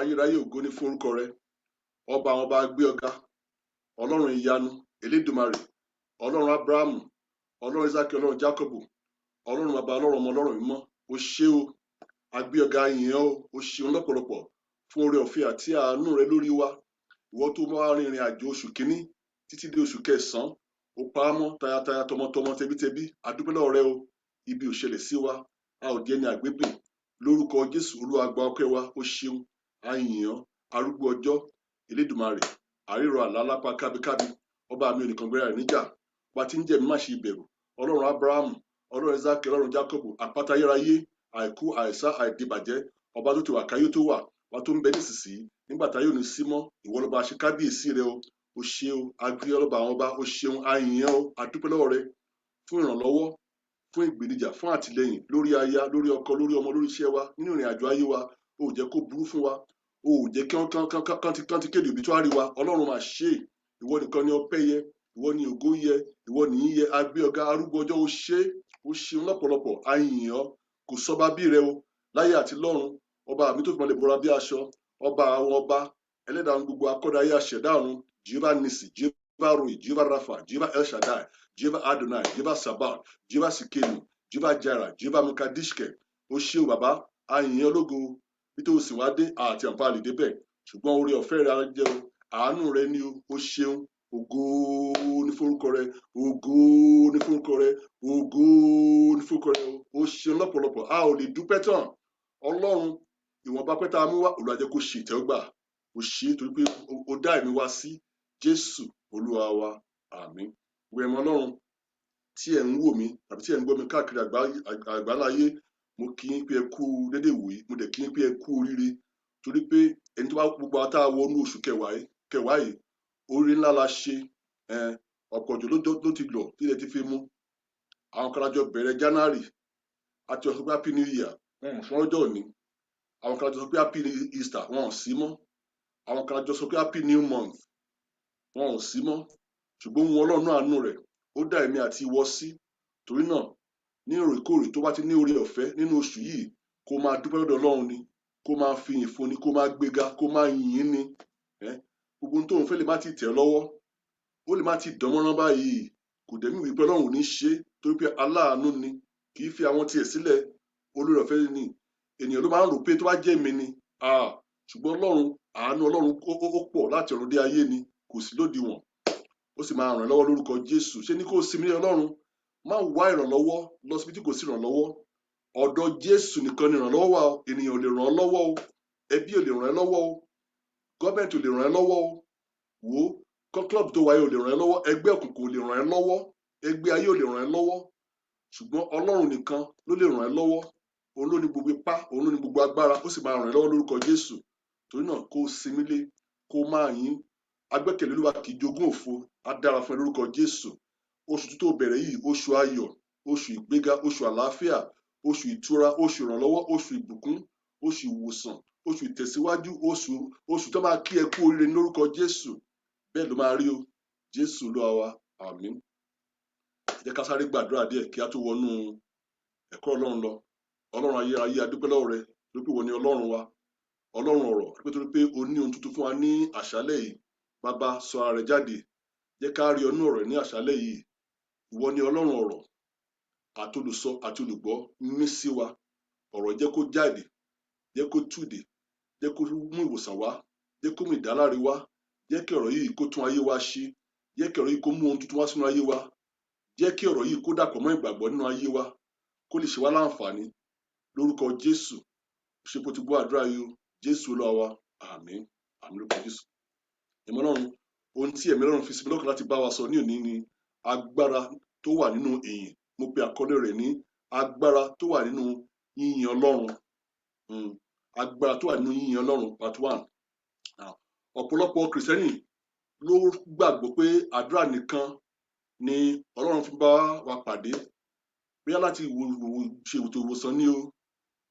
Ayérayé, ògo ní fún orúkọ rẹ. Ọba àwọn ọba, gbé ọ̀gá. Ọlọ́run ìyanu, Elédùmarè, Ọlọ́run Abrahamu, Ọlọ́run Isaki, Ọlọ́run Jákọ́bù, Ọlọ́run bàbá, Ọlọ́run ọmọ, Ọlọ́run mímọ́, o ṣé o. A gbé ọ̀gá yìn ọ́ o. O ṣeun lọ́pọ̀lọpọ̀ fún oore ọ̀fẹ́ àti àánú rẹ lórí wa. Ìwọ tó máa rin ìrìn àjò oṣù kínní títí dé oṣù kẹsànán, ó pa á mọ́ tayataya, tọmọtọmọ, tẹbítẹbí. A dúpẹ́ lọ́wọ́ rẹ o. Ibi ò ṣẹlẹ̀ sí wa, a ò di ẹni àgbébè. Lórúkọ Jésù, Olúwa, gba ọpẹ́ wa. Ó ṣeun, a yìn ọ́. Arúgbó ọjọ́, Elédùmarè, àríro àlá lápá kábíkábí, ọba mi, onìkan gbéra rẹ̀ níjà, ọba tí ń jẹ́ mi má ṣe ìbẹ̀rù, Ọlọ́run Abrahamu, Ọlọ́run Isaki, Ọlọ́run Jákọ́bù, àpáta ayérayé, àìkú, àìsá, àìdìbàjẹ́, ọba tó ti wà káyé tó wà, ọba tó ń bẹ nísinsìnyí, nígbà táyé ò ní sí mọ́, ìwọ lọba, ṣe kábíyèsí rẹ o. O ṣe o, agbé ọlọ́ba àwọn ọba. O ṣeun, a yìn ọ́ o. A dúpẹ́ lọ́wọ́ rẹ fún ìrànlọ́wọ́, fún ìgbènijà, fún àtìlẹ́yìn lórí aya, lórí ọkọ, lórí ọmọ, lórí iṣẹ́ wa, nínú ìrìn àjò ayé wa. O ò jẹ́ kó burú fún wa, o ò jẹ́ kí wọ́n kán ti kéde obituary wa. Ọlọ́run, máa ṣe é. Ìwọ nìkan ni ọpẹ́ yẹ, ìwọ ni ògo yẹ, ìwọ nìyí yẹ. Agbé ọ̀gá, arúgbó ọjọ́, o ṣe, o ṣeun lọ́pọ̀lọpọ̀, a yìn ọ́. Kò sọ́ba bí rẹ o láyé àti lọ́run. Ọba mi tó fi mọ́lẹ̀ bora bí aṣọ, ọba àwọn ọba, ẹlẹ́dàá gbogbo, akọ́dá ayé, àṣẹ̀dá ọ̀run, Jehovah Nissi, Jehovah Roi, Jehovah Rapha, Jehovah El Shaddai, Jehovah Adonai, Jehovah Sabaoth, Jehovah Sikenu, Jehovah Jireh, Jehovah Mukadishke, o ṣé o bàbá, a yìn ọ́ lógo. Bí tó o sì wá dé àti àǹfààní débẹ̀, ṣùgbọ́n oore ọ̀fẹ́ rẹ jẹ́ o, àánú rẹ ni o. O ṣeun. Ògo ní forúkọ rẹ, ògo ní forúkọ rẹ, ògo ní forúkọ rẹ o. O ṣeun lọ́pọ̀lọpọ̀, a ò lè dúpẹ́ tán. Ọlọ́run, ìwọ̀nba pẹ́ tá a mú wá, Olúwa, jẹ́ kó ṣe ìtẹ́wọ́gbà. O ṣe é torí pé o dá ẹ̀mí wa sí. Jésù Olúwa wa, àmín. Gbogbo ẹ̀mọ́ Ọlọ́run tí ẹ̀ ń wò mí tàbí tí ẹ̀ ń gbọ́ mi káàkiri àgbáláyé, mo kí yín pé ẹ kú dédé ìwòyí. Mo dẹ̀ kí yín pé ẹ kú oríire, torí pé ẹni tó bá gbogbo àwọn tá a wọnú oṣù kẹwàá yìí, oríire ńlá la ṣe. Ọ̀pọ̀ òjò ló ti lọ tí ilẹ̀ ti fi mú. Àwọn kan lájọ bẹ̀rẹ̀ January àti ọ̀sán pé Happy New Year, wọn ò fún ọjọ́ òní. Àwọn kan lájọ sọ pé Happy Easter, wọn ò sí mọ́. Àwọn kan lájọ sọ pé Happy New Month, wọn ò sí mọ́. Ṣùgbọ́n ohun Ọlọ́run, àánú rẹ̀, ó dá èmi àti ìwọ sí. Torí náà, ní òrèkóòrè tó bá ti ní oore ọ̀fẹ́ nínú oṣù yìí, kó máa dúpẹ́ lọ́dọ̀ Ọlọ́run ni, kó máa fi ìyìn fún ni, kó máa gbéga, kó máa yìn ín ni. Gbogbo ohun tó ń fẹ́ lè má ti tẹ̀ ọ́ lọ́wọ́, ó lè má ti dán mọ́rán báyìí, kò dẹ̀mí wípé Ọlọ́run ò ní ṣe é, torí pé aláàánú ni, kì í fi àwọn tiẹ̀ sílẹ̀. Olóore ọ̀fẹ́ ni. Ènìyàn ló máa ń rò pé tó bá jẹ́ mi ni. Ṣùgbọ́n Ọlọ́run, àánú Ọlọ́run ó pọ̀ láti ọ̀run dé ayé ni, kò sí lódiwọ̀n. Ó sì máa ràn ẹ́ lọ́wọ́ lórúkọ Jésù. Ṣé ní kó o sinmi ní Ọlọ́run? Má wá ìrànlọ́wọ́ lọ síbi tí kò sí ìrànlọ́wọ́. Ọ̀dọ̀ Jésù nìkan ni ìrànlọ́wọ́ wà o. Ènìyàn ò lè ràn ọ́ lọ́wọ́ o, ẹbí ò lè ràn ẹ́ lọ́wọ́ o, gọ́ọ̀mẹ̀ntì ò lè ràn ẹ́ lọ́wọ́ o. Wò ó, club tó wáyé ò lè ràn ẹ́ lọ́wọ́, ẹgbẹ́ òkùnkùn ò lè ràn ẹ́ lọ́wọ́, ẹgbẹ́ ayé ò lè ràn ẹ́ lọ́wọ́, ṣùgbọ́n Ọlọ́run nìkan ló lè ràn ẹ́ lọ́wọ́. Òun ló ní gbogbo ipá, òun ló ní gbogbo agbára, ó sì máa ràn ẹ́ lọ́wọ́ lórúkọ Jésù. Torí náà, kó o sinmi lé, kó o máa yìn. Agbẹ́kẹ̀lé Olúwa kì í jogún òfo. Á dára fún ẹ lórúkọ Jésù. Oṣù tó bẹ̀rẹ̀ yìí, oṣù ayọ̀, oṣù ìgbéga, oṣù àlàáfíà, oṣù ìtura, oṣù ìrànlọ́wọ́, oṣù ìbùkún, oṣù ìwòsàn, oṣù ìtẹ̀síwájú, oṣù tó máa kí ẹ kú oríire ní lórúkọ Jésù. Bẹ́ẹ̀ ló máa rí o. Jésù Olúwa wa, àmín. Ẹ jẹ́ ká sáré gbàdúrà díẹ̀ kí á tó wọnú ẹ̀kọ́ Ọlọ́run lọ. Ọlọ́run ayérayé, a dúpẹ́ lọ́wọ́ rẹ torí pé ìwọ ni Ọlọ́run wa, Ọlọ́run ọ̀rọ̀. A dúpẹ́ torí pé o ní ohun tuntun fún wa ní àṣálẹ́ yìí. Bàbá, sọ ara rẹ jáde, jẹ́ ká rí ọ nínú ọ̀rọ̀ ní àṣálẹ́ yìí. Ìwọ ni Ọlọ́run ọ̀rọ̀, àtolùsọ àti olùgbọ́. Mí sí wa ọ̀rọ̀, jẹ́ kó jáde, jẹ́ kó túdè, jẹ́ kó mú ìwòsàn wá, jẹ́ kó mú ìdáláre wá. Jẹ́ kí ọ̀rọ̀ yìí kó tún ayé wa ṣe. Jẹ́ kí ọ̀rọ̀ yìí kó mú ohun tuntun wá sínú ayé wa. Jẹ́ kí ọ̀rọ̀ yìí kó dàpọ̀ mọ́ ìgbàgbọ́ nínú ayé wa, kó lè ṣe wá láǹfààní lórúkọ Jésù. Ṣe bó ti gbọ́ àdúrà yìí o. Jésù Olúwa wa, àmín, àmín lórúkọ Jésù. Ìmọ̀ Ọlọ́run, ohun tí ẹ̀mí Ọlọ́run fi sí mi lọ́kàn láti bá wa sọ ní òní ni agbára tó wà nínú ìyìn. Mo pe àkọlé rẹ̀ ní agbára tó wà nínú yíyin Ọlọ́run. Agbára tó wà nínú yíyin Ọlọ́run, part one. Now, ọ̀pọ̀lọpọ̀ Kìrìsìtẹ́nì ló gbàgbọ́ pé àdúrà nìkan ni Ọlọ́run fi bá wa pàdé, bóyá láti ṣe ètò ìwòsàn ni o,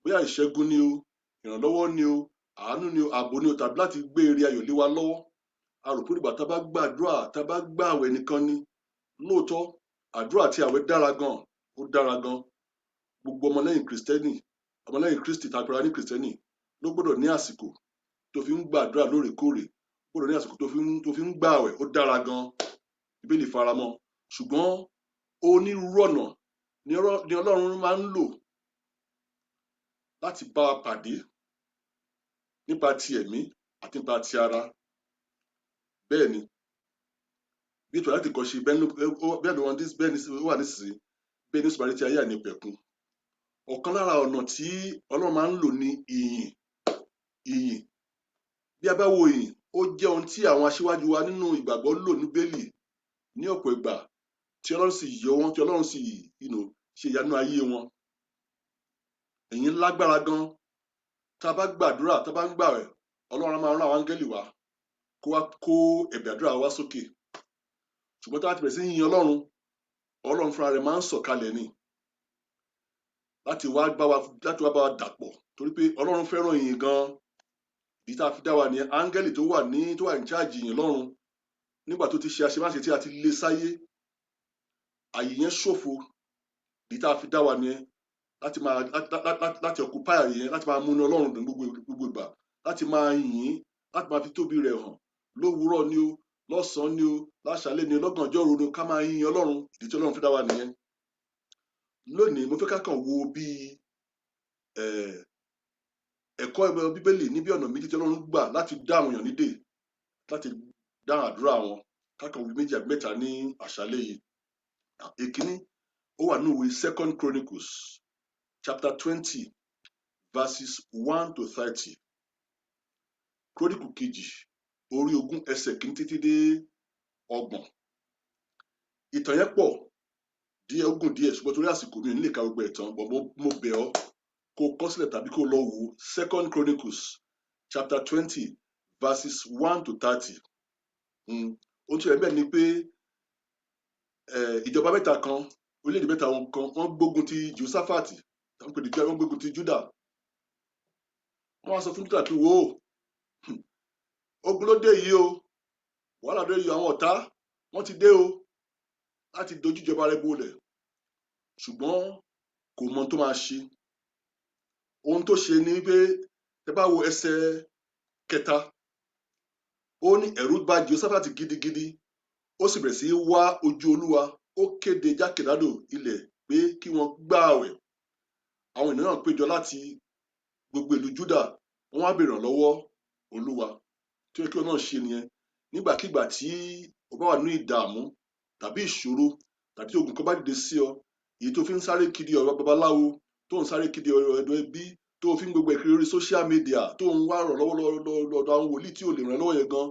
bóyá ìṣẹ́gun ni o, ìrànlọ́wọ́ ni o, àánú ni o, ààbò ni o, tàbí láti gbé ire ayọ̀ lé wa lọ́wọ́. A rò pé nígbà tá a bá gbàdúrà, tá a bá gbààwẹ̀ nìkan ni. Lóòótọ́, àdúrà àti àwẹ̀ dára gan, ó dára gan. Gbogbo ọmọlẹ́yìn Kìrìsìtẹ́nì, ọmọlẹ́yìn Kristi tàbí ní Kìrìsìtẹ́nì ló gbọ́dọ̀ ní àsìkò tó fi ń gbàdúrà lóòrèkóòrè, o gbọ́dọ̀ ní àsìkò tó fi ń gbààwẹ̀. Ó dára gan, Bíbélì faramọ́, ṣùgbọ́n onírúurú ọ̀nà ni Ọlọ́run máa ń lò láti bá wa pàdé nípa ti ẹ̀mí àti nípa ti ara. Bẹ́ẹ̀ ni bí ètò láti kọ́ ṣe, bẹ́ẹ̀ ló wà bẹ́ẹ̀ ni ó wà nísinsìnyí, bẹ́ẹ̀ ni ó sì máa rí tí ayé àìnípẹ̀kun. Ọ̀kan lára ọ̀nà tí Ọlọ́run máa ń lò ní ìyìn. Ìyìn, bí a bá wo ìyìn, ó jẹ́ ohun tí àwọn aṣíwájú wa nínú ìgbàgbọ́ lò ní Bíbélì ní ọ̀pọ̀ ìgbà, tí Ọlọ́run sì yọ wọ́n, tí Ọlọ́run sì ṣe ìyanu ayé wọn. Ìyìn lágbára gan. Tá a bá gbàdúrà, tá a bá ń gbààwẹ̀, Ọlọ́run á máa rán àwọn áńgẹ́lì wá kó wá kó ẹ̀bẹ̀ àdúrà wá sókè. Ṣùgbọ́n tá a bá ti bẹ̀rẹ̀ sí ní yin Ọlọ́run, Ọlọ́run fúnra rẹ̀ máa ń sọ̀kalẹ̀ ni láti wá bá wa dàpọ̀, torí pé Ọlọ́run fẹ́ràn ìyìn gan. Ìdí tá a fi dá wa ní áńgẹ́lì tó wà ní charge ìyìn lọ́run, nígbà tó ti ṣe àṣemáṣe tí a ti lé sáyé, àyè yẹn ṣòfò. Ìdí tá a fi dá wa ní láti máa láti occupy àyè yẹn, láti máa múnú Ọlọ́run dùn gbogbo ìgbà, láti máa yìn, láti máa fi tóbi rẹ̀ hàn lówùúrọ̀ ni o, lọ́sàn-án ni o, láṣálẹ́ ni o, lọ́gànjọ́ òru ni o, ká máa yin Ọlọ́run. Ìdí tí Ọlọ́run fi dá wa nìyẹn. Lónìí, mo fẹ́ ká kàn wo bí ẹ̀kọ́ ẹ̀bẹ̀ Bíbélì ní bí ọ̀nà méjì tí Ọlọ́run gbà láti dá àwọn èèyàn nídè, láti dáhùn àdúrà wọn. Ká kàn wo méjì àbí mẹ́ta ní àṣálẹ́ yìí. Ìkíní, ó wà ní ìwé Second Chronicles chapter 20 verses 1 to 30. Kíróníkù kejì, orí 20, ẹsẹ̀ 1 títí dé 30. Ìtàn yẹn pọ̀ díẹ̀, ó gùn díẹ̀, ṣùgbọ́n torí àsìkò, mi ò ní lè ka gbogbo ẹ̀ tán, but mo bẹ̀ ọ́ kó o kọ sílẹ̀ tàbí kó o lọ wò ó. Second Chronicles chapter 20 verses 1 to 30. Ohun tí ó yẹ bẹ́ẹ̀ ni pé ìjọba mẹ́ta kan, orílẹ̀-èdè mẹ́ta wọn kan, wọ́n gbógun ti Jehoṣáfàtì, wọ́n pè ní Judah, wọ́n gbógun ti Judah. Wọ́n wá sọ fún Judah pé, "Wò ó, ogun ló dé yìí o, wàhálà dé yìí, àwọn ọ̀tá wọ́n ti dé o láti dojú ìjọba rẹ̀ bolẹ̀." Ṣùgbọ́n kò mọ ohun tó máa ṣe. Ohun tó ṣe ni pé, ẹ bá wo ẹsẹ̀ 3, ó ní ẹ̀rù bà Jehoṣáfàtì gidigidi, ó sì bẹ̀rẹ̀ sí í wá ojú Olúwa. Ó kéde jákèjádò ilẹ̀ pé kí wọ́n gbààwẹ̀. Àwọn ènìyàn náà péjọ láti gbogbo ìlú Júdà, wọ́n wá béèrè ìrànlọ́wọ́ Olúwa. Tí ó yẹ kí wọn náà ṣe nìyẹn. Nígbàkigbà tí o bá wà nínú ìdààmú tàbí ìṣòro tàbí tí ogun kan bá dìde sí ọ, èyí tó fi ń sáré kiri ọ̀rọ̀ babaláwo, tó ń sáré kiri ọ̀rọ̀ ẹ̀dọ̀ ẹbí, tó fi ń gbogbo ẹ̀ kiri orí social media, tó ń wá ìrànlọ́wọ́ lọ́dọ̀ àwọn wòlíì tí ò lè ràn ẹ́ lọ́wọ́ yẹn gan,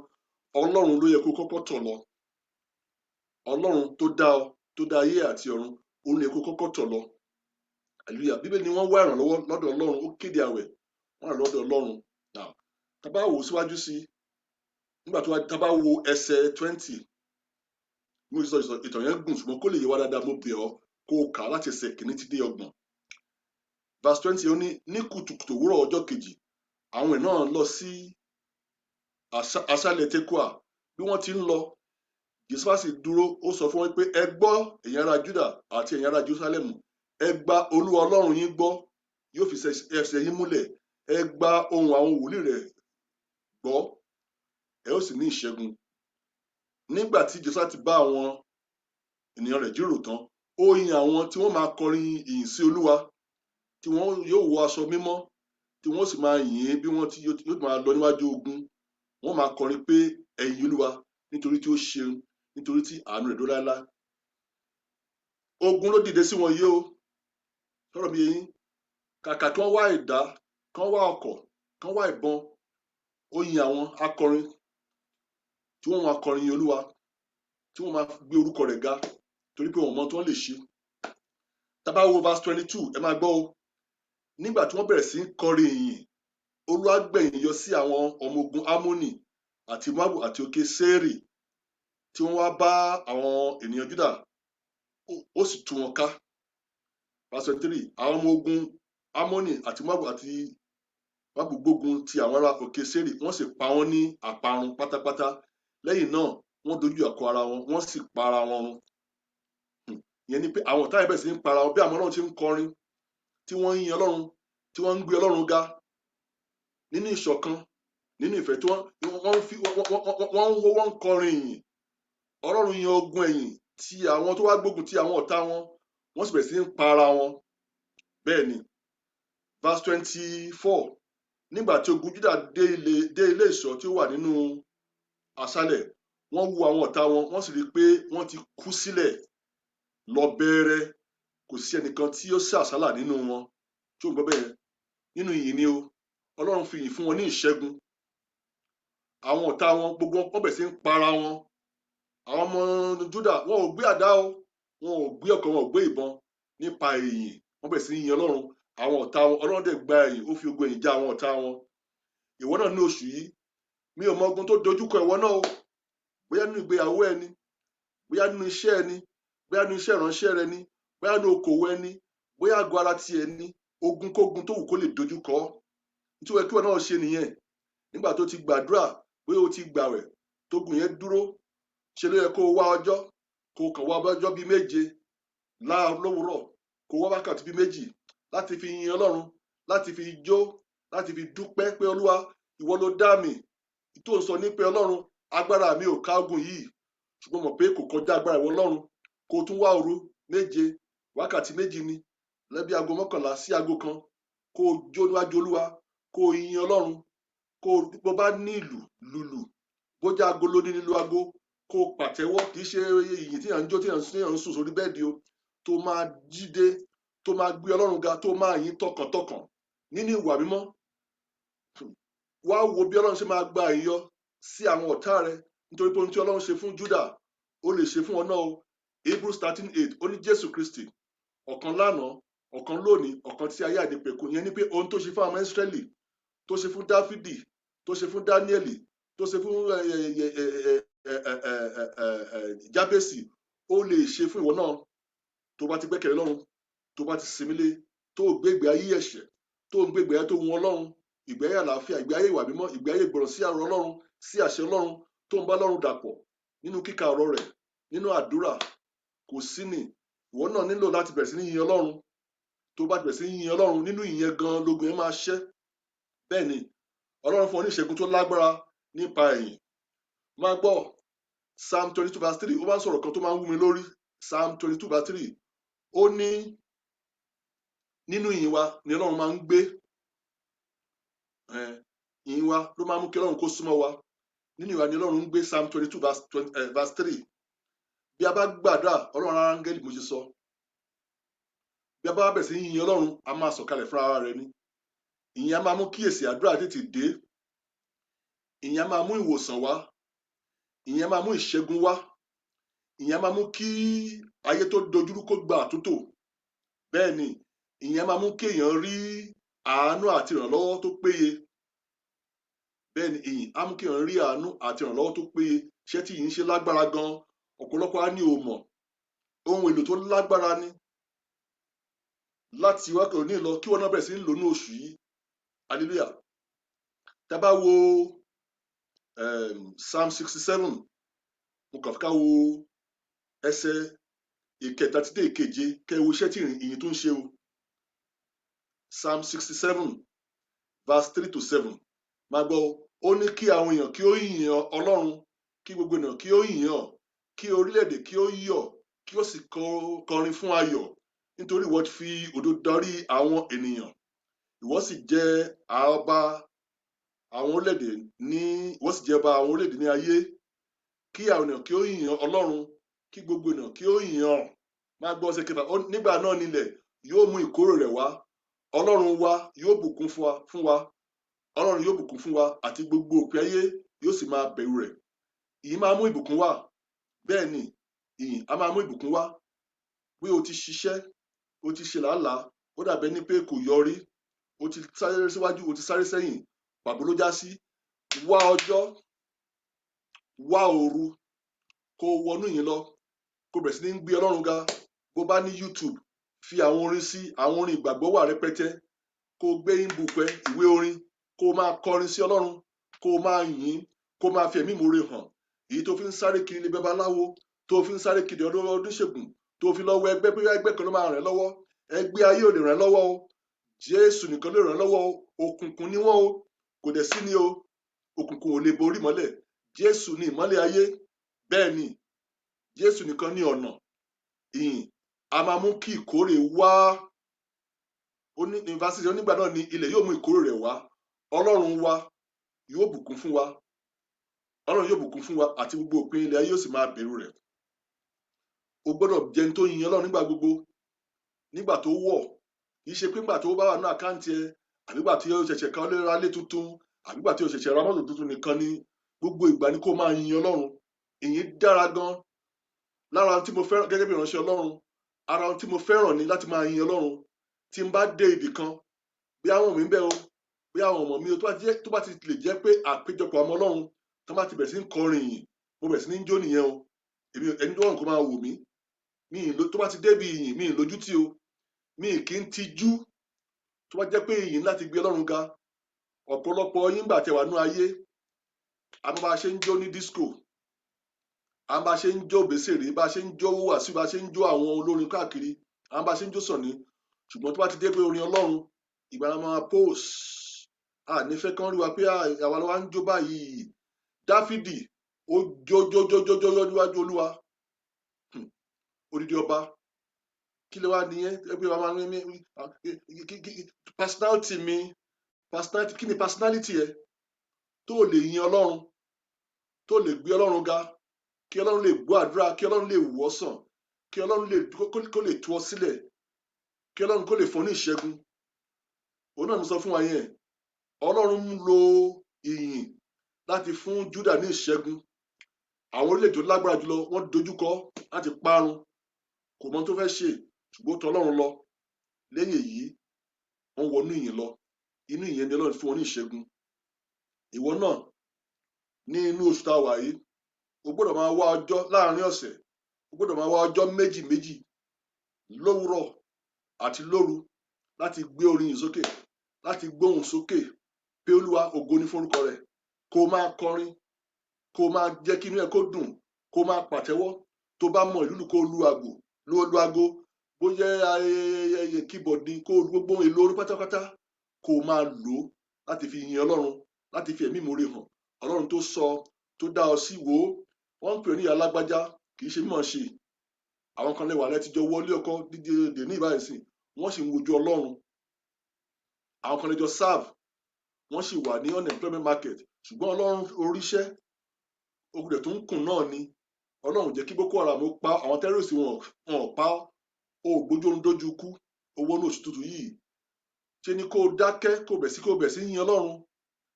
Ọlọ́run ló yẹ kó kọ́kọ́ tọ̀ lọ. Ọlọ́run tó dá ọ, tó dá ayé àti ọ̀run, òun ló yẹ kó kọ́kọ́ tọ̀ lọ. Hallelujah! Bíbélì ni wọ́n wá ìrànlọ́wọ́ lọ́dọ̀ Ọlọ́run. Ó kéde àwẹ̀, wọ́n ràn lọ́dọ̀ Ọlọ́run. Now, tá bá wò ó síwájú sí, nígbà tó wá, tá bá wo ẹsẹ̀ 20, mo sọ ìtàn yẹn gùn, ṣùgbọ́n kó lè yé wa dáadáa, mo bẹ̀ ọ́ kó o kà á láti ẹsẹ̀ 1 títí dé 30. Verse 20, ó ní, ní kùtùkùtù òwúrọ̀ ọjọ́ kejì, àwọn ènìyàn náà lọ sí aṣálẹ̀ Tekoa. Bí wọ́n ti ń lọ, Jèhóṣáfátì sì dúró, ó sọ fún wọn pé, "Ẹ gbọ́, ẹ̀yin ará Júdà àti ẹ̀yin ará Jerúsálẹ́mù. Ẹ gba Olúwa Ọlọ́run yín gbọ́, yóò fi ẹsẹ̀ yín múlẹ̀. Ẹ gba ohùn àwọn wòlíì rẹ̀ gbọ́, ẹ ó sì ní ìṣẹ́gun." Nígbà tí Jèhóṣáfátì bá àwọn ènìyàn rẹ̀ jíròrò tán, ó yan àwọn tí wọ́n máa kọrin ìyìn sí Olúwa, tí wọ́n yóò wọ aṣọ mímọ́, tí wọ́n sì máa yìn ín bí wọ́n ti yóò máa lọ níwájú ogun. Wọ́n máa kọrin pé, "Ẹ yin Olúwa, nítorí tí ó ṣeun, nítorí tí àánú rẹ̀ dúró láéláé." Ogun ló dìde sí wọn yìí o. Sọ̀rọ̀ mi yé yín? Kàkà kí wọ́n wá ìdá, kí wọ́n wá ọkọ̀, kí wọ́n wá ìbọn, ó yin àwọn akọrin tí wọ́n máa kọrin yin Olúwa, tí wọ́n máa gbé orúkọ rẹ̀ ga, torí pé wọ́n mọ tí wọ́n lè ṣe. Tá bá wo verse 22, ẹ máa gbọ́ o. Nígbà tí wọ́n bẹ̀rẹ̀ sí í kọrin ìyìn, Olúwa gbẹ̀yìn yọ sí àwọn ọmọ ogun Ámónì àti Móábù àti òkè Séírì tí wọ́n wá bá àwọn ènìyàn Júdà, ó sì tú wọn ká. Verse 23, àwọn ọmọ ogun Ámónì àti Móábù àti Móábù gbógun ti àwọn ará òkè Séírì, wọ́n sì pa wọ́n ní àparun pátápátá. Lẹ́yìn náà, wọ́n dojú ìjà kọ ara wọn, wọ́n sì pa ara wọn run. Ìyẹn ni pé àwọn ọ̀tá yẹn bẹ̀rẹ̀ sí ní para wọn bí àwọn Ọlọ́run ti ń kọrin, tí wọ́n ń yin Ọlọ́run, tí wọ́n ń gbé Ọlọ́run ga nínú ìṣọ̀kan. Nínú ìfẹ́ tí wọ́n fi wọ́n ń hó, wọ́n ń kọrin ìyìn. Ọlọ́run yan ogun ẹ̀yìn ti àwọn tó wá gbógun ti àwọn ọ̀tá wọn, wọ́n sì bẹ̀rẹ̀ sí ń pa ara wọn. Bẹ́ẹ̀ ni, verse 24: nígbà tí ogun Júdà dé ilé ìṣọ́ tí ó wà nínú aṣálẹ̀, wọ́n wo àwọn ọ̀tá wọn, wọ́n sì rí i pé wọ́n ti kú sílẹ̀ lọ bẹ́ẹ́rẹ́, kò sí ẹnìkan tí ó sá àsálà nínú wọn. Tí ó ń gbọ́ bẹ́ẹ̀, nínú ìyìn ni o. Ọlọ́run fi ìyìn fún wọn ní ìṣẹ́gun. Àwọn ọ̀tá wọn gbogbo wọn bẹ̀rẹ̀ sí ń para wọn. Àwọn ọmọ Júdà, wọn ò gbé àdá o, wọn ò gbé ọ̀kọ̀, wọn ò gbé ìbọn. Nípa ìyìn, wọ́n bẹ̀rẹ̀ sí ń yin Ọlọ́run. Àwọn ọ̀tá wọn, Ọlọ́run dẹ̀ gba ìyìn, ó fi ogun ẹ̀yìn já àwọn ọ̀tá wọn. Ìwọ náà ní oṣù yìí, mi ò mọ ogun tó dojúkọ ìwọ náà o. Bóyá nínú ìgbéyàwó ẹni, bóyá nínú iṣẹ́ ẹni, bóyá nínú iṣẹ́ ìránṣẹ́ rẹ ni, bóyá nínú okòwò ẹni, bóyá àgọ́ ara ti ẹni, ogunkógun tó wù kó lè dojúkọ ọ́. Nítorí kí ìwọ náà ṣe nìyẹn. Nígbà tó ti gbàdúrà, bóyá o ti gbàwẹ̀, tógun yẹn dúró, ṣe ló yẹ kó o wá ọjọ́, kó o kàn wá ọjọ́ bíi 7 lówùúrọ̀, kó o wá wákàtí bíi 2 láti fi yin Ọlọ́run, láti fi jó, láti fi dúpẹ́ pé Olúwa, ìwọ ló dá mi. Tó ń sọ ní pé Ọlọ́run, agbára mi ò ká ogun yìí, ṣùgbọ́n mọ̀ pé kò kọjá agbára ìwọ Ọlọ́run. Kó o tún wá òru 7, wákàtí 2 ni, lẹ́bí aago 11 sí aago 1, kó o jó níwájú Olúwa, kó o yin Ọlọ́run, kó o bó bá ní ìlù lùlù, bó jẹ́ aago ló ní nílùú aago, kó o pàtẹ́wọ́. Kì í ṣe ìyìn tí à ń jó, tí à ń sùn sórí bẹ́ẹ̀dì o, tó máa jíde, tó máa gbé Ọlọ́run ga, tó máa yìn tọkàntọkàn nínú ìwà mímọ́. Wá wo bí Ọlọ́run ṣe máa gba ìyọ sí àwọn ọ̀tá rẹ, nítorí pé ohun tí Ọlọ́run ṣe fún Júdà, ó lè ṣe fún ọ náà o. Hebrews 13:8, ó ní Jésù Kristi ọ̀kan lánàá, ọ̀kan lónìí, ọ̀kan tí ayé àìnípẹ̀kun. Ìyẹn ni pé ohun tó ṣe fún àwọn Ísírẹ́lì, tó ṣe fún Dáfídì, tó ṣe fún Dáníẹ́lì, tó ṣe fún Jábésì, ó lè ṣe fún ìwọ náà. Tó bá ti gbẹ́kẹ̀lé Ọlọ́run, tó bá ti sinmi lé, tó gbé ìgbé ayé ẹ̀ṣẹ̀, tó ń gbé ìgbé ayé tó wù Ọlọ́run, ìgbé ayé àlàáfíà, ìgbé ayé ìwà mímọ́, ìgbé ayé ìgbọràn sí àrùn Ọlọ́run, sí àṣẹ Ọlọ́run, tó ń bá Ọlọ́run dàpọ̀ nínú kíka ọ̀rọ̀ rẹ̀, nínú àdúrà, kò sí ní ìwọ náà nílò láti bẹ̀rẹ̀ sí ní yin Ọlọ́run. Tó bá ti bẹ̀rẹ̀ sí ní yin Ọlọ́run, nínú ìyẹn gan lógun yẹn máa ṣẹ́. Bẹ́ẹ̀ ni, Ọlọ́run fún ọ ní ìṣẹ́gun tó lágbára nípa ẹ̀yìn. Máa gbọ́ Psalm 22 verse 3. Ó bá ń sọ̀rọ̀ kan tó máa ń wú mi lórí. Psalm 22 verse 3, ó ní nínú ìyìn wa ni Ọlọ́run máa ń gbé. Ìyìn wa ló máa ń mú kí Ọlọ́run kó súnmọ́ wa. Nínú ìwà ni Ọlọ́run ń gbé. Psalm 22 verse 3. Bí a bá gbàdúrà, Ọlọ́run ara áńgẹ́lì, mo ṣe sọ, bí a bá bẹ̀rẹ̀ sí yìn Ọlọ́run, a máa sọ̀kalẹ̀ fúnra ara rẹ̀ ni. Ìyìn a máa mú kí èsì àdúrà tètè dé. Ìyìn a máa mú ìwòsàn wá. Ìyìn a máa mú ìṣẹ́gun wá. Ìyìn a máa mú kí ayé tó dojúrú kó gba àtúntò. Bẹ́ẹ̀ ni, ìyìn a máa mú kí èèyàn rí àánú àti ìrànlọ́wọ́ tó péye. Bẹ́ẹ̀ ni, ìyìn á mú kí èèyàn rí àánú àti ìrànlọ́wọ́ tó péye. Iṣẹ́ tí ìyìn ń ṣe lágbára gan. Ọ̀pọ̀lọpọ̀ á ní o mọ̀, ohun èlò tó lágbára ni. Láti wákàtí òní lọ, kí wọn náà bẹ̀rẹ̀ sí ní lò ní oṣù yìí. Hallelujah. Tá a bá wo Psalm 67, mo kàn fẹ́ ká wo ẹsẹ̀ ìkẹta títí dé ìkeje, kẹ́ ẹ wo iṣẹ́ tí ìyìn tó ń ṣe o. Psalm 67 verse 3 to 7. Máa gbọ́ o. Ó ní kí àwọn èèyàn kí ó yìn Ọlọ́run, kí gbogbo ènìyàn kí ó yìn ọ́, kí orílẹ̀-èdè kí ó yọ̀, kí ó sì kọrin fún ayọ̀, nítorí ìwọ fi òdodo darí àwọn ènìyàn, ìwọ sì jẹ́ ọba àwọn orílẹ̀-èdè ní, ìwọ sì jẹ́ ọba àwọn orílẹ̀-èdè ní ayé. Kí àwọn ènìyàn kí ó yìn Ọlọ́run, kí gbogbo ènìyàn kí ó yìn ọ́. Máa gbọ́ ọsẹ kẹfà. Nígbà náà nílẹ̀ yóò mú ìkórè rẹ̀ wá, Ọlọ́run wa yóò bùkún fún wa. Ọlọ́run yóò bùkún fún wa, àti gbogbo òpin ayé yóò sì máa bẹ̀rù rẹ̀. Ìyìn máa mú ìbùkún wá. Bẹ́ẹ̀ ni, ìyìn á máa mú ìbùkún wá. Bí o ti ṣiṣẹ́, o ti ṣe làálàá, ó dàbẹ́ ní pé kò yọrí, o ti sáré síwájú, o ti sáré sẹ́yìn, pàbó ló já sí. Wá ọjọ́, wá òru, kó o wọnú ìyìn lọ, kó o bẹ̀rẹ̀ sí ní gbé Ọlọ́run ga. Bó bá ní YouTube, fi àwọn orin sí, àwọn orin ìgbàgbọ́ wà rẹpẹtẹ. Kó o gbé hymnbook ẹ, ìwé orin, kó o máa kọrin sí Ọlọ́run, kó o máa yìn, kó o máa fi ẹ̀mí ìmoore hàn. Èyí tó fi ń sáré kiri ilé babaláwo, tó fi ń sáré kiri ọdún oníṣègùn, tó fi lọ́wọ́ ẹgbẹ́ pé ẹgbẹ́ kan ló máa ràn ẹ́ lọ́wọ́, ẹgbẹ́ ayé ò lè ràn ẹ́ lọ́wọ́ o. Jésù nìkan ló ràn ẹ́ lọ́wọ́ o. Òkùnkùn ni wọ́n o, kò dẹ̀ sí ni o. Òkùnkùn ò lè borí ìmọ́lẹ̀. Jésù ni ìmọ́lẹ̀ ayé. Bẹ́ẹ̀ ni, Jésù nìkan ní ọ̀nà. Ìyìn a máa mú kí ìkórè wá. Ó ní ní verse, onígbà náà ni ilẹ̀ yóò mú ìkórè rẹ̀ wá. Ọlọ́run wa yóò bùkún fún wa. Ọlọ́run yóò bùkún fún wa, àti gbogbo òpin ilẹ̀ ayé yóò sì máa bẹ̀rù rẹ̀. O gbọ́dọ̀ jẹun tó yin Ọlọ́run nígbà gbogbo, nígbà tó wọ̀. Kì í ṣe pé nígbà tó bá wà ní account ẹ, àbí nígbà tí o ṣẹ̀ṣẹ̀ kan lé ra lé tuntun, àbí nígbà tí o ṣẹ̀ṣẹ̀ ra mọ́tò tuntun nìkan ni. Gbogbo ìgbà ni kó máa yin Ọlọ́run. Ìyìn dára gan. Lára ohun tí mo fẹ́ràn gẹ́gẹ́ bí ìránṣẹ́ Ọlọ́run, ara ohun tí mo fẹ́ràn ni láti máa yin Ọlọ́run. Tí n bá dé ibì kan, bí àwọn mi ń bẹ o, bí àwọn ọmọ mi o, tó bá ti lè jẹ́ pé àpéjọpọ̀ ọmọ Ọlọ́run tó bá ti bẹ̀rẹ̀ sí ń kọrin ìyìn, mo bẹ̀rẹ̀ sí ní jó nìyẹn o. Èmi ẹni tó wọ̀n kó máa wò mí mi ì tó bá ti débi ìyìn, mi ì lójú tì o, mi ì kí ń tijú. Tó bá jẹ́ pé ìyìn láti gbé Ọlọ́run ga. Ọ̀pọ̀lọpọ̀ yín gbà tẹ́ wà nú ayé, a bá ṣe ń jó ní disco, a bá ṣe ń jó Òbésèré, bá ṣe ń jó Wàsíù, bá ṣe ń jó àwọn olórin káàkiri, a bá ṣe ń jó Sànní. Ṣùgbọ́n tó bá ti dé pé orin Ọlọ́run, ìgbà la máa post a nífẹ̀ẹ́ kan rí wa pé àwa ló wá ń jó báyìí. Dáfídì ó jó jó jó jó jó níwájú Olúwa. Odidi ọba, kí ló wá nìyẹn? Ẹgbẹ́ wa máa ń ní personality mi, personality. Kí ni personality ẹ tó lè yin Ọlọ́run, tó lè gbé Ọlọ́run ga, kí Ọlọ́run lè gbọ́ àdúrà, kí Ọlọ́run lè wò ọ́ sàn, kí Ọlọ́run lè kó lè tú ọ sílẹ̀, kí Ọlọ́run kó lè fún ọ ní ìṣẹ́gun? Òun náà mo sọ fún wa yẹn. Ọlọ́run ń lo ìyìn láti fún Júdà ní ìṣẹ́gun. Àwọn orílẹ̀-èdè tó lágbára jùlọ, wọ́n dojúkọ láti parun. Kò mọ tó fẹ́ ṣe, ṣùgbọ́n ó tọ̀ Ọlọ́run lọ. Lẹ́yìn èyí, wọ́n wọnú ìyìn lọ. Inú ìyẹn ni Ọlọ́run fún wọn ní ìṣẹ́gun. Ìwọ náà, ní inú oṣù tá a wà yìí, o gbọ́dọ̀ máa wá ọjọ́ láàrin ọ̀sẹ̀, o gbọ́dọ̀ máa wá ọjọ́ méjì méjì, lówùúrọ̀ àti lóru, láti gbé orin yìí sókè, láti gbóhùn sókè pé Olúwa, ògo ní forúkọ rẹ̀. Kó o máa kọrin, kó o máa jẹ́ kí inú ẹ kó dùn, kó o máa pàtẹ́wọ́. Tó bá mọ ìlú, kó o lu àgò, lu aago, bóyá ayẹyẹ keyboard ni, kó o lu gbogbo ohun èlò orin pátápátá, kó o máa lò ó láti fi yin Ọlọ́run, láti fi ẹ̀mí ìmoore hàn Ọlọ́run tó sọ tó dá ọ sí. Wò ó, wọ́n ń pè ní ìyá alágbájá, kì í ṣe mímọ̀ ṣe. Àwọn kan lè wà lẹ́tí jọ wọlé ọkọ dídé dè ní ìbáyìí sìn, wọ́n sì ń wojú Ọlọ́run. Àwọn kan lè jọ serve, wọ́n sì wà ní unemployment market, ṣùgbọ́n Ọlọ́run oríṣẹ́ ogun rẹ̀ tó ń kùn náà ni. Ọlọ́run jẹ́ kí Boko Haram ó pa àwọn terrorist, wọn ò pa ọ́, o ò gbójú oorun dójú ikú. Owó ní oṣù tuntun yìí, ṣe ni kó o dákẹ́, kó o bẹ̀ sí yin Ọlọ́run.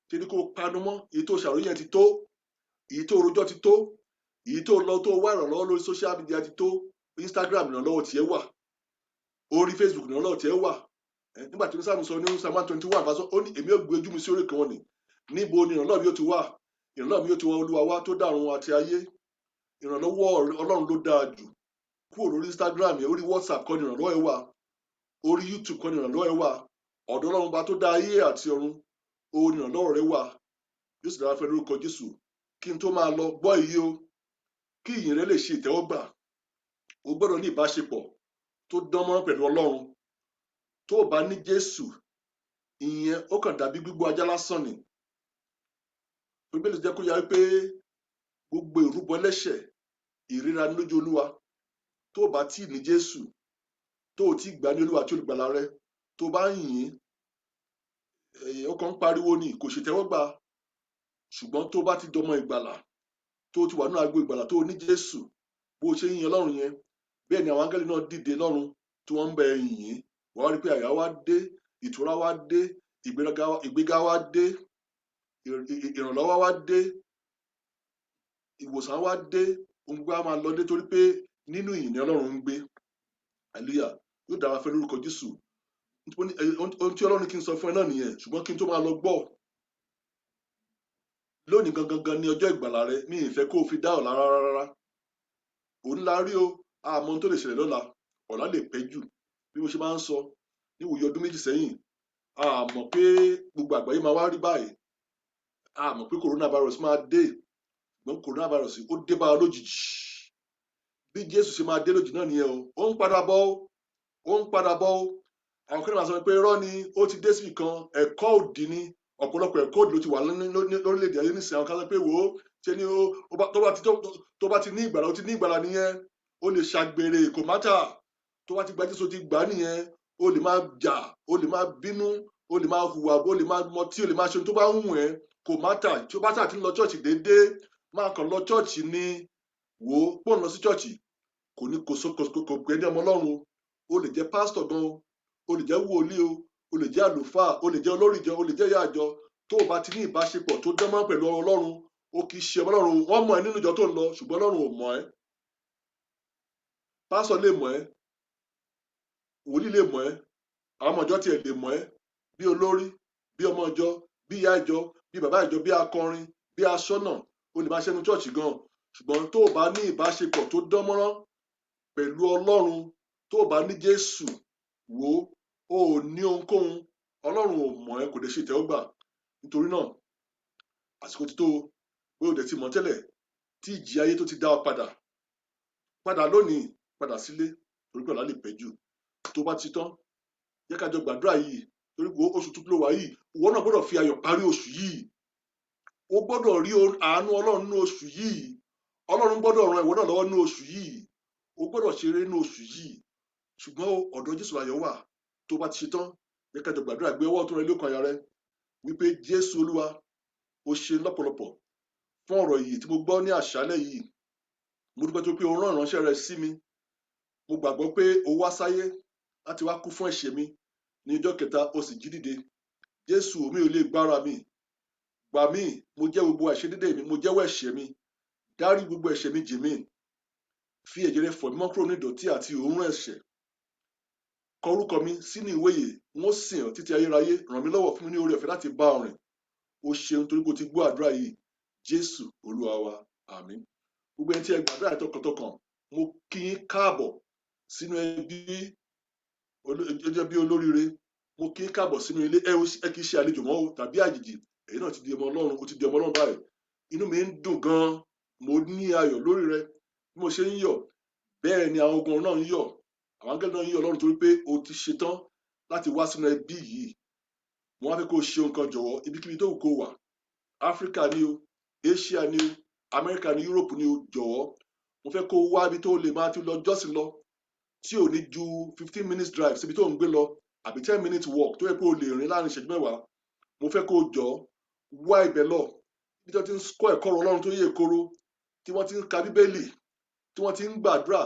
Ṣe ni kó o panu mọ́. Èyí tó ṣàròyé yẹn ti tó, èyí tó rojọ́ ti tó, èyí tó lọ tó wá ìrànlọ́wọ́ lórí social media ti tó. Instagram ìrànlọ́wọ́ tiẹ̀ wà, orí Facebook ìrànlọ́wọ́ tiẹ̀ wà. Nígbà tí Sáàmù sọ ní Psalm 121 verse, ó ní, "Èmi ò gbé ojú mi sí orí òkè wọn ni. Níbo ni ìrànlọ́wọ́ mi yóò ti wá? Ìrànlọ́wọ́ mi yóò ti wá Olúwa wá tó dá ọ̀run àti ayé." Ìrànlọ́wọ́ Ọlọ́run ló dáa jù. Kúrò lórí Instagram yẹn. Orí WhatsApp kọ́ ni ìrànlọ́wọ́ ẹ wà, orí YouTube kọ́ ni ìrànlọ́wọ́ ẹ wà. Ọ̀dọ̀ Ọlọ́run bá tó dá ayé àti ọ̀run, òun ni ìrànlọ́wọ́ rẹ wà. Yóò sì dára fẹ́ lórúkọ Jésù. Kí n tó máa lọ, gbọ́ èyí o: kí ìyìn rẹ lè ṣe ìtẹ́wọ́gbà, o gbọ́dọ̀ ní ìbáṣepọ̀ tó dán mọ́rán pẹ̀lú Ọlọ́run. Tó o bá ní Jésù, ìyẹn ó kàn dàbí gbígbó ajá lásán ni. Bíbélì jẹ́ kó yá wípé gbogbo ìrúbọ ẹlẹ́ṣẹ̀, ìríra ní lójú Olúwa. Tó o bá tí ì ní Jésù, tó o tí gbà ní Olúwa àti olùgbàlà rẹ, tó o bá ń yìn ín, ó kàn ń pariwo ni, kò ṣètẹ́wọ́gbà. Ṣùgbọ́n tó o bá ti dọmọ ìgbàlà, tó o ti wà nínú agbo ìgbàlà, tó o ní Jésù, bó o ṣe ń yin Ọlọ́run yẹn, bẹ́ẹ̀ ni àwọn áńgẹ́lì náà dìde lọ́run tí wọ́n ń bẹ yìn ín. Wàá rí i pé àyà wa dé, ìtura wa dé, ìgbéga wa dé, ìrànlọ́wọ́ wa dé, ìwòsàn wa dé, ohun gbogbo á máa lọ dé, torí pé nínú ìyìn ni Ọlọ́run ń gbé. Hallelujah! Yóò dára fẹ́ lórúkọ Jésù. Ohun tí Ọlọ́run kí n sọ fún ẹ náà nìyẹn. Ṣùgbọ́n kí n tó máa lọ, gbọ́: lónìí gangan gan ní ọjọ́ ìgbàlà rẹ. Mi ì fẹ́ kó o fi dá ọ̀la rárá rárá. Òun la rí o, àmọ́ ohun tó lè ṣẹlẹ̀ lọ́la. Ọ̀la lè pẹ́ jù. Bí mo ṣe máa ń sọ, níwòye ọdún 2 sẹ́yìn, a mọ̀ pé gbogbo àgbáyé máa wá rí báyìí. A mọ̀ pé coronavirus máa dé, ṣùgbọ́n coronavirus ó dé bá wa lójijì. Bí Jésù ṣe máa dé lójijì náà nìyẹn o. Ó ń padà bọ̀ o, ó ń padà bọ̀ o. Àwọn kan náà máa sọ pé irọ́ ni, ó ti dé síbì kan, ẹ̀kọ́ òdì ni. Ọ̀pọ̀lọpọ̀ ẹ̀kọ́ òdì ló ti wà lórílẹ̀‐èdè ayé nísìnyí. Àwọn kan sọ pé, wò ó, ṣe ni tó bá ti ní ìgbàlà, ó ti ní ìgbàlà nìyẹn, ó lè ṣàgbèrè, kò matter. Tó bá ti gba Jésù, ó ti gbà á nìyẹn. Ó lè máa jà, ó lè máa bínú, ó lè máa hùwà, ó lè máa mọtí, ó lè máa ṣe ohun tó bá ń wù ẹ́, kò matter. Tí ó bá ṣáà ti ń lọ church déédéé, máa kàn lọ church ni. Wò ó, pọ̀ ń lọ sí church kò ní kò sọ kò gbé ní ọmọ Ọlọ́run. O lè jẹ́ pásítọ̀ gan o, o lè jẹ́ wòlíì o, o lè jẹ́ àlùfáà, o lè jẹ́ olórí ìjọ, o lè jẹ́ ìyá àjọ. Tó o bá ti ní ìbáṣepọ̀ tó dán mọ́ pẹ̀lú Ọlọ́run, o kì í ṣe ọmọ Ọlọ́run. Wọ́n mọ̀ ẹ́ nínú ìjọ tó ń lọ, ṣùgbọ́n Ọlọ́run ò mọ̀ ẹ́. Pásítọ̀ lè mọ̀ ẹ́, wòlíì lè mọ̀ ẹ́, àwọn ọmọ ìjọ tiẹ̀ lè mọ̀ ẹ́ bí olórí, bí ọmọ ìjọ, bí ìyá ìjọ, bí bàbá ìjọ, bí akọrin, bí aṣọ́nà. O lè máa ṣẹ́nu church gan, ṣùgbọ́n tó o bá ní ìbáṣepọ̀ tó dán mọ́rán pẹ̀lú Ọlọ́run, tó o bá ní Jésù, wò ó, ò ní ohunkóhun. Ọlọ́run ò mọ̀ ẹ́, kò lè ṣe ìtẹ́wọ́gbà. Nítorí náà, àsìkò ti tó o, pé o dẹ̀ ti mọ̀ tẹ́lẹ̀ tí ìjì ayé tó ti dá ọ padà, padà lónìí, padà sílé, torí pé ọ̀la lè pẹ́ jù. Tó bá ti tán, jẹ́ ká jọ gbàdúrà yìí, torí pé oṣù tuntun ló wà yìí. Ìwọ náà gbọ́dọ̀ fi ayọ̀ parí oṣù yìí. O gbọ́dọ̀ rí àánú Ọlọ́run nínú oṣù yìí. Ọlọ́run gbọ́dọ̀ ran ìwọ náà lọ́wọ́ nínú oṣù yìí. O gbọ́dọ̀ ṣeré nínú oṣù yìí. Ṣùgbọ́n ọ̀dọ̀ Jésù ayọ̀ wà. Tó bá ti ṣe tán, jẹ́ ká jọ gbàdúrà. Gbé ọwọ́ ọ̀tún rẹ lókàn àyà rẹ wípé, Jésù Olúwa, o ṣe lọ́pọ̀lọpọ̀ fún ọ̀rọ̀ yìí tí mo gbọ́ ní àṣálẹ́ yìí. Mo dúpẹ́ tó pé o rán ìránṣẹ́ rẹ sí mi. Mo gbàgbọ́ pé o wá sáyé láti wá kú fún ẹ̀ṣẹ̀ mi ní ọjọ́ kẹta, o sì jí dìde. Jésù, mi ò lè gbára mi gbà mí. Mo jẹ́ gbogbo àìṣedédé mi, mo jẹ́wọ́ ẹ̀ṣẹ̀ mi. Dárí gbogbo ẹ̀ṣẹ̀ mi jì mí. Fi ẹ̀jẹ̀ rẹ fọ̀ mí mọ́ kúrò ní ìdọ̀tí àti òórùn ẹ̀ṣẹ̀. Kọ orúkọ mi sínú ìwé yìí. N ó sìn ọ́ títí ayérayé. Ràn mí lọ́wọ́, fún mi ní oore ọ̀fẹ́ láti bá ọ rìn. O ṣeun torí pé o ti gbọ́ àdúrà yìí. Jésù Olúwa wa, àmín. Gbogbo ẹni tí ẹ gbàdúrà yìí tọkàntọkàn, mo kí yín káàbọ̀ sínú ẹbí ẹbí olóríire. Mo kí yín káàbọ̀ sínú ilé. Ẹ kì í ṣe àlejò mọ́ o tàbí àjèjì. Èyí náà ti di ọmọ Ọlọ́run. O ti di ọmọ Ọlọ́run báyìí. Inú mi ń dùn gan-an, mo ní ayọ̀ lórí rẹ. Bí mo ṣe ń yọ̀, bẹ́ẹ̀ ni àwọn ogun náà ń yọ̀, àwọn áńgẹ́lì náà ń yọ̀ Ọlọ́run, torí pé o ti ṣetán láti wá sínú ẹbí yìí. Mo wá fẹ́ kó o ṣe nǹkan, jọ̀wọ́. Ibikíbi tó wù kó wà, Áfíríkà ni o, Asia ni o, Amẹ́ríkà ni, Europe ni o, jọ̀wọ́, mo fẹ́ kó o wá ibi tó lè máa ti lọ jọ́sìn lọ, tí ò ní ju 15 minutes drive síbi tó ń gbé lọ, àbí 10 minutes walk, tó yẹ pé o lè rìn láàrin ìṣẹ́jú 10. Mo fẹ́ kó o jọ wá ibẹ̀ lọ, bí wọ́n ti ń kọ́ ẹ̀kọ́ ọ̀rọ̀ Ọlọ́run tó yè koro, tí wọ́n ti ń ka Bíbélì, tí wọ́n ti ń gbàdúrà,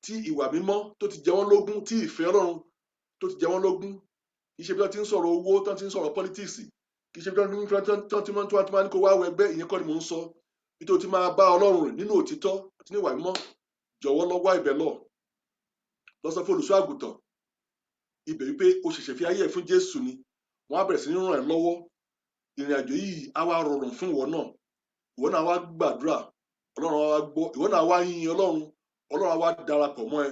tí ìwà mímọ́ tó ti jẹ wọ́n lógún, tí ìfẹ́ Ọlọ́run tó ti jẹ wọ́n lógún. Kì í ṣe bí wọ́n ti ń sọ̀rọ̀ owó, tí wọ́n ti ń sọ̀rọ̀ politics. Kì í ṣe bí wọ́n ti máa ní kó wá wọ ẹgbẹ́. Ìyẹn kọ́ ni mò ń sọ. Bí tó ti máa bá Ọlọ́run rìn nínú òtítọ́ àti ní ìwà mímọ́, jọ̀wọ́, lọ wá ibẹ̀ lọ. Lọ sọ fún olùṣọ́ àgùntàn ibẹ̀ wípé o ṣẹ̀ṣẹ̀ fi ayé ẹ̀ fún Jésù ni. Wọ́n á bẹ̀rẹ̀ sí ní ràn ẹ́ lọ́wọ́. Ìrìn àjò yìí á wá rọrùn fún ìwọ náà. Ìwọ náà wá gbàdúrà, Ọlọ́run á wá gbọ́. Ìwọ náà wá yìn Ọlọ́run, Ọlọ́run á wá darapọ̀ mọ́ ẹ.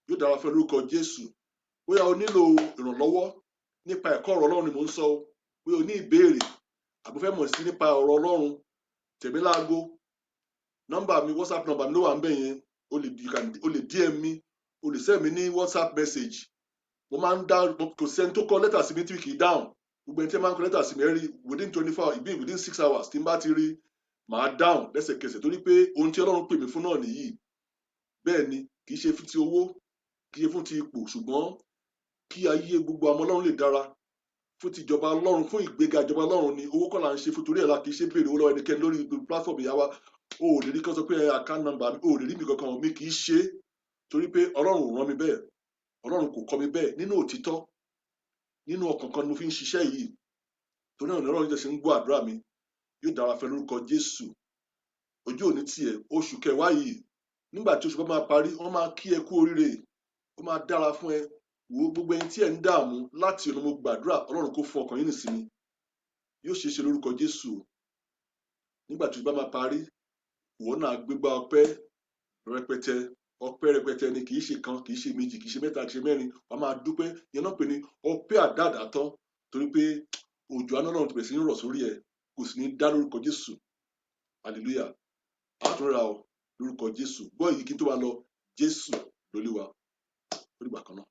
Yóò dára fún ẹ lórúkọ Jésù. Bóyá o nílò ìrànlọ́wọ́ nípa ẹ̀kọ́ ọ̀rọ̀ Ọlọ́run ni mò ń sọ o, bóyá o ní ìbéèrè àbí o fẹ́ mọ̀ sí nípa ọ̀rọ̀ Ọlọ́run, tẹ̀ mí láago. Nọ́mbà mi, WhatsApp nọ́mbà mi ló wà ń bẹ̀ yẹn. O lè you can o lè DM mi, o lè send mi ní WhatsApp message. Mo máa ń dá. Kò sẹ́ni tó kọ lẹ́tà sí mi tí kì í dáhùn. Gbogbo ẹni tí ẹ máa ń kọ lẹ́tà sí mi, ẹ rí within 24 hours, ìbí within 6 hours, tí n bá ti rí, màá dáhùn lẹ́sẹ̀kẹsẹ̀, torí pé ohun tí Ọlọ́run pè mí fún náà nìyí. Bẹ́ẹ̀ ni, kì í ṣe fún ti owó, kì í ṣe fún ti ipò, ṣùgbọ́n kí ayé gbogbo àwọn Ọlọ́run lè dára, fún ti ìjọba Ọlọ́run, fún ìgbéga ìjọba Ọlọ́run ni. Owó kọ́ là ń ṣe fún, torí ẹ̀ la kì í ṣe béèrè owó lọ́wọ́ ẹnikẹ́ni lórí platform ìyá wa. O ò lè rí kán sọ pé account number mi, o ò lè rí mi kankan. Mi kì í ṣe é, torí pé Ọlọ́run ò rán mi bẹ́ẹ̀, Ọlọ́run kò kọ́ mi bẹ́ẹ̀. Nínú òtítọ́, nínú ọkàn kan ni mo fi ń ṣiṣẹ́ yìí. Torí náà ni Ọlọ́run jẹ́ ṣe ń gbọ́ àdúrà mi. Yóò dára fẹ́ lórúkọ Jésù. Ojú òní tiẹ̀. Oṣù kẹwàá yìí, nígbà tí oṣù bá máa parí, wọ́n máa kí ẹ kú oríire. Ó máa dára fún ẹ. Wo gbogbo ẹni tí ẹ ń dààmú láti ọ̀nà, mo gbàdúrà, Ọlọ́run kó fún ọkàn yín nísinmi. Yóò ṣeé ṣe lórúkọ Jésù. Nígbà tí oṣù bá máa parí, ìwọ náà gbégbá ọpẹ́ rẹpẹtẹ. Ọpẹ́ rẹpẹtẹ ni, kì í ṣe kan, kì í ṣe méjì, kì í ṣe mẹ́ta, kì í ṣe mẹ́rin. Wàá máa dúpẹ́. Ìyẹn náà pè ní ọpẹ́ àdáàdátán, torí pé òjò àánú Ọlọ́run ti bẹ̀rẹ̀ sí ní rọ̀ sórí ẹ, kò sì ní dá lórúkọ Jésù. Hallelujah! Àtúnra o lórúkọ Jésù. Gbọ́ èyí kí n tó wá lọ. Jésù lolúwa. Ó dìgbà kan náà.